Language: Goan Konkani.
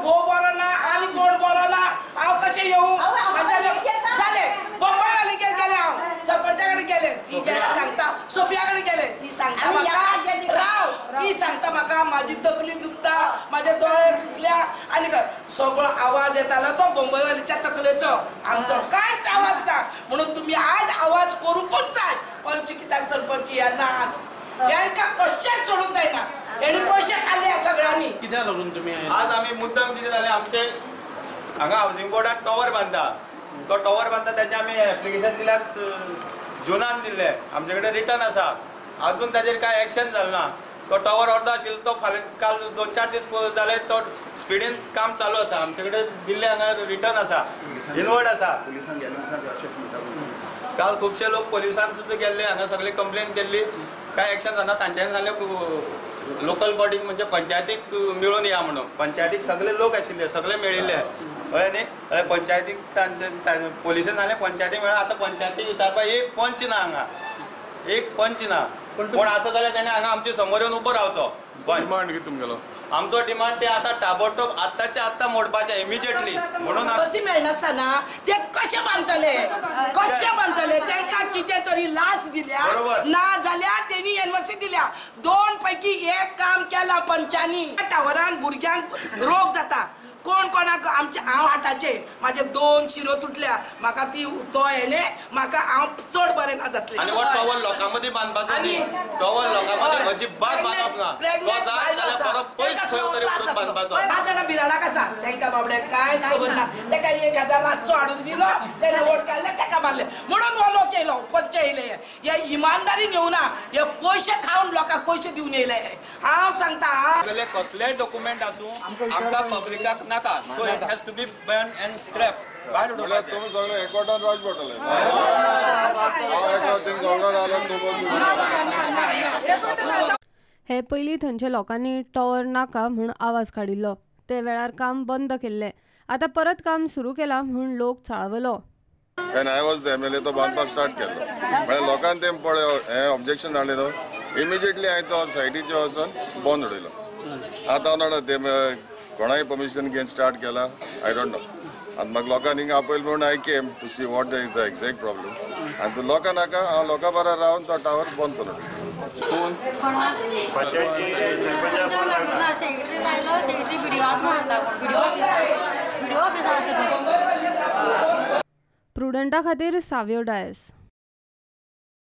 घोव बरो ना आनी कोण बरो ना हांव कशें येवं जालें बंबय गेले हांव सरपंचा कडेन गेले ती सांगता सोफिया कडेन गेले ती सांगता म्हाका राव ती सांगता म्हाका म्हाजी तकली दुखता म्हाजे दोळे सुजल्या आनी सगळो आवाज येतालो तो बंबयवालीच्या तकलेचो आमचो कांयच आवाज ना म्हणून तुमी आज आवाज करूंकूच जाय पंच कित्याक सरपंच ह्या नाच ह्यांकां कशेंच सोडूंक जायना हेणी पयशे खाल्ले सगळ्यांनी कित्याक लागून तुमी आज आमी मुद्दम कितें जालें आमचे हांगा हावजींग बोर्डान टॉवर बांदता तो टॉवर बांदता ताचें आमी एप्लिकेशन दिल्यार जुनान दिल्लें आमचे कडेन रिटर्न आसा अजून ताचेर कांय एक्शन जालें ना तो टॉवर अर्दो आशिल्लो तो फाल्यां काल 2-4 दीस जाले तो स्पिडीन काम चालू आसा आमचे कडेन दिल्ले हांगा रिटर्न आसा इनवर्ड आसा काल खुबशे लोक पोलिसान सुद्दां गेल्ले हांगा सगळे कंप्लेन केल्ली कांय एक्शन जाना तांच्यांनी सांगलें लोकल बॉडीक म्हणजे पंचायतीक मेळून या म्हणून पंचायतीक सगळे लोक आशिल्ले सगळे मेळिल्ले हय न्ही हय पंचायतीक तांचे पोलिसान सांगलें पंचायतीक मेळ्ळा आतां पंचायतीक विचारपाक एक पंच ना हांगा एक पंच ना कोण आसा जाल्यार तेणें हांगा आमचे समोर येवन उबो रावचो डिमांड कितें तुमगेलो आमचो डिमांड ते आतां ताबडतोब आत्ताचे आत्तां मोडपाचें इमिजिएटली म्हणून बसी मेळनासतना ते कशे बांदतले कशे बांदतले तांकां कितें तरी लाच दिल्या ना जाल्यार तेणी एनओसी दिल्या 2 पैकी 1 काम केलां पंचांनी टावरान भुरग्यांक रोग जाता कोण कोणाक आमचे हांव हाटाचे म्हाजे 2 शिरो तुटल्या म्हाका ती तो हेणे म्हाका हांव चड बरें ना जातलें आनी हो टॉवर लोकां मदीं बांदपाचो न्ही टॉवर लोकां मदीं अजिबात बांदप ना तो जाय जाल्यार बरो पयस खंय तरी व्हरून बांदपाचो 5 जाणां बिराडाक आसा तांकां बाबड्यांक कांयच खबर ना ताका 1000 रातचो हाडून दिलो तेणे वोट काडले ताका मारले म्हणून हो लोक येयलो पंच येयले हे इमानदारीन येवना हे पयशे खावन लोकांक पयशे दिवन येयले हांव सांगता कसलेय डॉक्युमेंट आसूं आमकां पब्लिकाक नाका So it has to be burned and scrapped. भायर उडोवपाचें तुमी सगळे एकवटान राज पडटले हे पयलीं थंयच्या लोकांनी टॉवर नाका म्हूण आवाज काडिल्लो ते वेळार काम बंद केल्लें आतां परत काम सुरू केलां म्हूण लोक चाळवलो. When I was the MLA तो बांदपाक स्टार्ट केलो म्हळ्यार लोकांक तें पळय हें ऑब्जेक्शन हाडलें न्हू इमिजिएटली हांवें तो सायटीचेर वचून बंद उडयलो. आतां हांव ते कोणाय परमिशन घेवन स्टार्ट केला I don't know आनी म्हाका लोकांनी हिंगा आपयलें म्हणून I came to see what is the exact problem आनी तो लोकां नाका हांव लोकां बरोबर रावन तो टावर बंद करून प्रुडंटा खातीर सावियो डायस.